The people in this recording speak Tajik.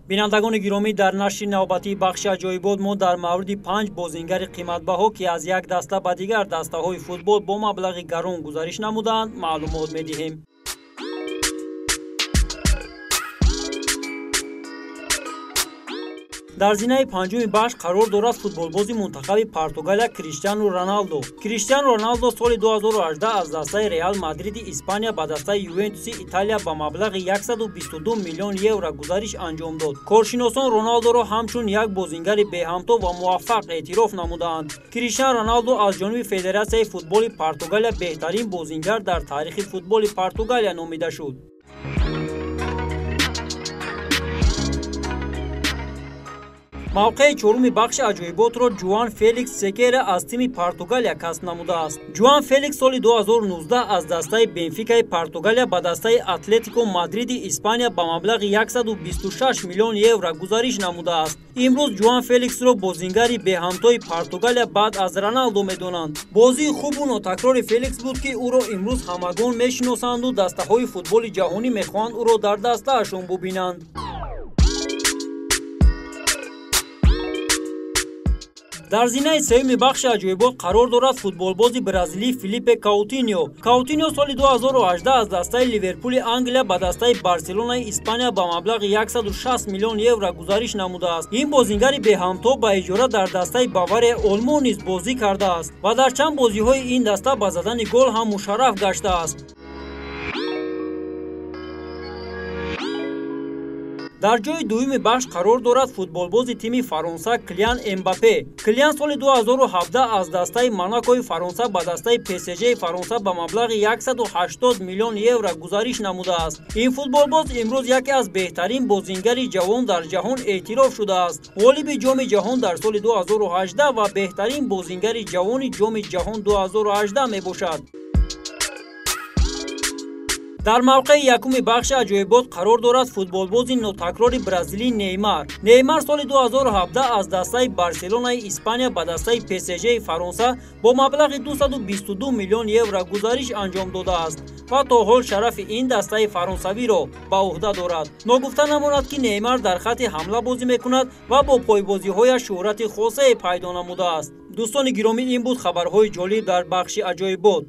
Бинандагони гиромӣ, дар нашри навбатии бахши аҷоибот мо дар мавриди 5 бозингари қиматбаҳо, ки аз як даста ба дигар дастаҳои футбол бо маблағи гарон гузариш намудаанд, маълумот медиҳем. Дар зинаи панҷуми бахш қарор дорад футболбози мунтахаби Португалия Криштиану Роналдо. Криштиану Роналдо соли 2018 аз дастаи Реал Мадриди Испания ба дастаи Ювентуси Италия ба маблағи 122 миллион евро гузариш анҷом дод. Коршиносон Роналдоро ҳамчун як бозингари беҳамто ва муваффақ эътироф намудаанд. Криштиану Роналдо аз ҷониби Федератсияи футболи Португалия беҳтарин бозингар дар таърихи футболи Португалия номида шуд. Мавқеи чоруми бахши аҷоиботро Ҷуан Феликс Секера аз тими Португалия касб намудааст. Ҷуан Феликс соли 2019 аз дастаи Бенфикаи Португалия ба дастаи Атлетико Мадриди Испания ба маблағи 126 миллион евро гузариш намудааст. Имрӯз Ҷуан Феликсро бозингари беҳамтои Португалия баъд аз Роналдо медонанд. Бозии хубу нотакрори Феликс буд, ки ӯро имрӯз ҳамагон мешиносанду дастаҳои футболи ҷаҳонӣ мехоҳанд ӯро дар дастаашон бубинанд. Дар зинаи сеюми бахши аҷоибот қарор дорад футболбози бразилӣ Филиппе Каутиньо. Каутиньо соли 2018 аз дастаи Ливерпули Англия ба дастаи Барселонаи Испания ба маблағи 160 миллион евро гузариш намудааст. Ин бозингари беҳамто ба иҷора дар дастаи Баварияи Олмон низ бозӣ кардааст ва дар чанд бозиҳои ин даста ба задани гол ҳам мушарраф гаштааст. Дар ҷои дуюми бахш қарор дорад футболбози тими Фаронса Килиан Эмбапе. Килиан соли 2017 аз дастаи Монакои Фаронса ба дастаи ПСЖ Фаронса ба маблағи 180 миллион евро гузариш намудааст. Ин футболбоз имрӯз яке аз беҳтарин бозингари ҷавон дар ҷаҳон эътироф шудааст. Ғолиби ҷоми ҷаҳон дар соли 2018 ва беҳтарин бозингари ҷавони ҷоми ҷаҳон 2018 мебошад. Дар мавқеи якуми бахши аҷоибот қарор дорад футболбози нотакрори бразилӣ Неймар. Неймар соли 2017 аз дастаи Барселонаи Испания ба дастаи ПСЖ Фаронса бо маблағи 222 миллион евро гузариш анҷом додааст ва то ҳол шарафи ин дастаи фаронсавиро ба уҳда дорад. Ногуфта намонад, ки Неймар дар хатти ҳамла бозӣ мекунад ва бо пойбозиҳояш шӯҳрати хосае пайдо намудааст. Дӯстони гиромӣ, ин буд хабарҳои ҷолиб дар бахши аҷоибот.